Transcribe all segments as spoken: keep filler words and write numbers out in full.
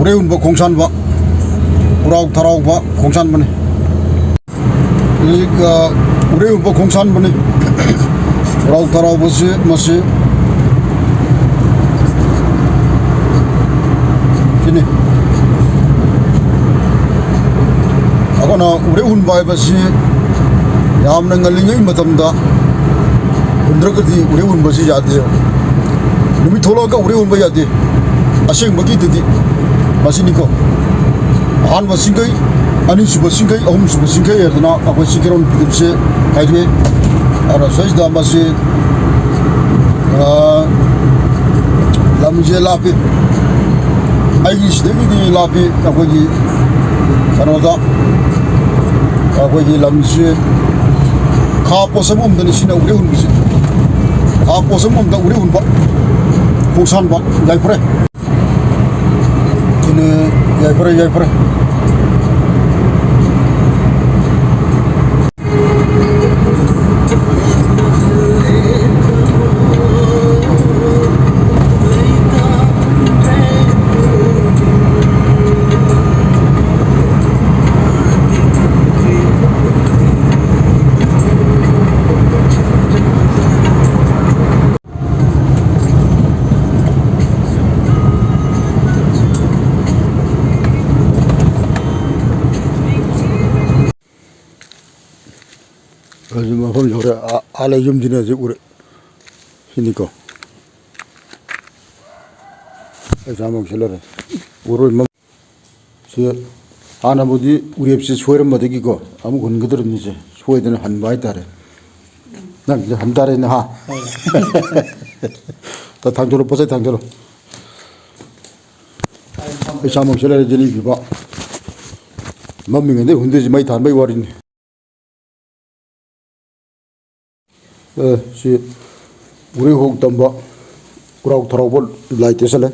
ꯎꯔꯦ ꯍꯨꯟꯕ ꯈꯣꯡꯁꯥꯟꯕ, ꯎꯔꯥꯎ ꯊꯔꯥꯎꯕ ꯈꯣꯡꯁꯥꯟꯕꯅꯤ꯫ ꯍꯧꯖꯤꯛ, ꯑ, ꯎꯔꯦ ꯍꯨꯟꯕ ꯈꯣꯡꯁꯥꯟꯕꯅꯤ꯫ ꯎꯔꯥꯎ ꯊꯔꯥꯎꯕꯁꯤ ꯃꯁꯤ ꯁꯤꯅꯤ꯫ ꯑꯩꯈꯣꯏꯅ ꯎꯔꯦ ꯍꯨꯟꯕ ꯍꯥꯏꯕꯁꯤ ꯌꯥꯝꯅ ꯉꯜꯂꯤꯉꯩ ꯃꯇꯝꯗ ꯍꯨꯟꯗ꯭ꯔꯒꯗꯤ ꯎꯔꯦ ꯍꯨꯟꯕꯁꯤ ꯌꯥꯗꯦ꯫ ꯅꯨꯃꯤꯠ ꯊꯣꯛꯂꯛꯑꯒ ꯎꯔꯦ ꯍꯨꯟꯕ ꯌꯥꯗꯦ꯫ ꯑꯁꯦꯡꯕꯒꯤꯗꯨꯗꯤ ꯃꯁꯤꯅꯤꯀꯣ꯫ ꯑꯍꯥꯟꯕ ꯆꯤꯡꯈꯩ, ꯑꯅꯤꯁꯨꯕ ꯆꯤꯡꯈꯩ, ꯑꯍꯨꯝꯁꯨꯕ ꯆꯤꯡꯈꯩ ꯍꯥꯏꯗꯅ ꯑꯩꯈꯣꯏ ꯆꯤꯡꯈꯩꯔꯣꯟ ꯐꯤꯗꯨꯞꯁꯦ ꯈꯥꯏꯗꯣꯛꯑꯦ꯫ ꯑꯗꯨꯅ ꯁꯤꯗꯩꯁꯤꯗ ꯃꯁꯤ, ꯑ, ꯂꯝꯁꯦ ꯂꯥꯞꯄꯤ꯫ ꯑꯩꯒꯤ ꯁꯤꯗꯒꯤꯗꯤ ꯂꯥꯞꯄꯤ꯫ ꯑꯩꯈꯣꯏꯒꯤ ꯀꯩꯅꯣꯗ, ꯑꯩꯈꯣꯏꯒꯤ ꯂꯝꯁꯤ ꯈꯥ ꯄꯣꯠꯁꯪꯕꯝꯗꯅꯤ ꯁꯤꯅ ꯎꯔꯦ ꯍꯨꯟꯕꯁꯤ꯫ ꯈꯥ ꯄꯣꯠꯁꯪꯕꯝꯗ ꯎꯔꯦ ꯍꯨꯟꯕ, ꯈꯣꯡꯁꯥꯟꯕ, ꯌꯥꯏꯐꯔꯦ꯫ ꯁꯤꯅ ꯌꯥꯏꯐꯔꯦ, ꯌꯥꯏꯐꯔꯦ꯫ ꯍꯧꯖꯤꯛ ꯃꯐꯝ ꯌꯧꯔꯦ꯫ ꯑꯥ, ꯑꯥ ꯂꯩ ꯌꯨꯝꯁꯤꯅ ꯍꯧꯖꯤꯛ ꯎꯔꯦ꯫ ꯁꯤꯅꯤꯀꯣ꯫ ꯑꯩ ꯆꯥꯝꯃ ꯁꯤꯜꯂꯔꯦ꯫ ꯎꯔꯣꯏ ꯃꯝ-, ꯁꯤ ꯍꯥꯟꯅꯕꯨꯗꯤ ꯎꯔꯦꯞꯁꯦ ꯁꯣꯏꯔꯝꯕꯗꯒꯤꯀꯣ ꯑꯃꯨꯛ ꯍꯨꯟꯒꯗꯧꯔꯤꯕꯅꯤꯁꯦ꯫ ꯁꯣꯏꯗꯅ ꯍꯟꯕ ꯍꯥꯏꯇꯥꯔꯦ꯫ ꯅꯪꯁꯦ ꯍꯟꯇꯥꯔꯦꯅꯦ, ꯍꯥ? ꯍꯣꯏ꯫ ꯊꯥꯡꯖꯜꯂꯨ, ꯄꯣꯠ ꯆꯩ ꯊꯥꯡꯖꯜꯂꯨ꯫ ꯑꯩ ꯆꯥꯝꯃ ꯁꯤꯜꯂꯔꯦ ꯖꯤꯂꯤꯕꯤ ꯐꯥꯎ꯫ ꯃꯝꯃꯤꯉꯩꯗ ꯍꯨꯟꯗꯣꯏꯁꯤ ꯃꯩ ꯊꯥꯟꯕꯩ ꯋꯥꯔꯤꯅꯤ꯫ ꯑꯦ, ꯁꯤ ꯎꯔꯦ ꯍꯣꯛ ꯇꯝꯕ ꯎꯔꯥꯎ ꯊꯔꯥꯎꯕ ꯂꯥꯏ ꯇꯦꯁꯜꯂꯦ꯫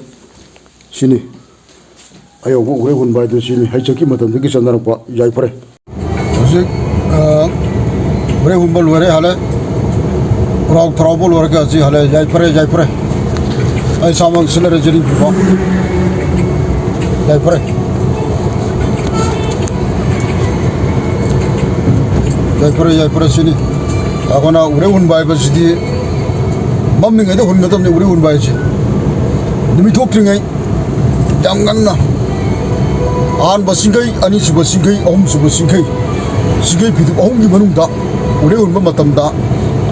ꯁꯤꯅꯤ ꯑꯌꯧꯕ ꯎꯔꯦ ꯍꯨꯟꯕ ꯍꯥꯏꯗꯨ ꯁꯤꯅꯤ꯫ ꯍꯩꯆꯛꯀꯤ ꯃꯇꯝꯗꯒꯤ ꯆꯠꯅꯔꯛꯄ ꯌꯥꯏꯐꯔꯦ꯫ ꯍꯧꯖꯤꯛ, ꯑ, ꯎꯔꯦ ꯍꯨꯟꯕ ꯂꯣꯏꯔꯦ, ꯍꯜꯂꯦ꯫ ꯎꯔꯥꯎ ꯊꯔꯥꯎꯕ ꯂꯣꯏꯔꯒ ꯁꯤ ꯍꯜꯂꯦ꯫ ꯌꯥꯏꯐꯔꯦ, ꯌꯥꯏꯐꯔꯦ꯫ ꯑꯩ ꯁꯥꯃꯛ ꯁꯤꯜꯂꯔꯦ ꯖꯤꯔꯤ ꯐꯤꯕ꯫ ꯌꯥꯏꯐꯔꯦ꯫ ꯌꯥꯏꯐꯔꯦ, ꯌꯥꯏꯐꯔꯦ ꯁꯤꯅꯤ꯫ ꯑꯩꯈꯣꯏꯅ ꯎꯔꯦ ꯍꯨꯟꯕ ꯍꯥꯏꯕꯁꯤꯗꯤ ꯃꯝꯃꯤꯉꯩꯗ ꯍꯨꯟꯒꯗꯕꯅꯤ꯫ ꯎꯔꯦ ꯍꯨꯟꯕ ꯍꯥꯏꯁꯦ ꯅꯨꯃꯤꯠ ꯊꯣꯛꯇ꯭ꯔꯤꯉꯩ ꯌꯥꯝ ꯉꯟꯅ, ꯑꯍꯥꯟꯕ ꯆꯤꯡꯈꯩ, ꯑꯅꯤꯁꯨꯕ ꯆꯤꯡꯈꯩ, ꯑꯍꯨꯝꯁꯨꯕ ꯆꯤꯡꯈꯩ, ꯆꯤꯡꯈꯩ ꯐꯤꯗꯨꯞ ꯑꯍꯨꯝꯒꯤ ꯃꯅꯨꯡꯗ ꯎꯔꯦ ꯍꯨꯟꯕ ꯃꯇꯝꯗ,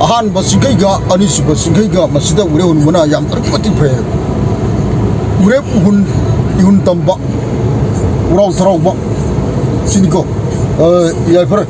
ꯑꯍꯥꯟꯕ ꯆꯤꯡꯈꯩꯒ ꯑꯅꯤꯁꯨꯕ ꯆꯤꯡꯈꯩꯒ ꯃꯁꯤꯗ ꯎꯔꯦ ꯍꯨꯟꯕꯅ ꯌꯥꯝ ꯑꯗꯨꯛꯀꯤ ꯃꯇꯤꯛ ꯐꯩ꯫ ꯎꯔꯦꯞ ꯏꯍꯨꯟ, ꯏꯍꯨꯟ ꯇꯝꯕ, ꯎꯔꯥꯎ ꯊꯔꯥꯎꯕ ꯁꯤꯅꯤꯀꯣ꯫ ꯑ, ꯌꯥꯏꯐꯔꯦ꯫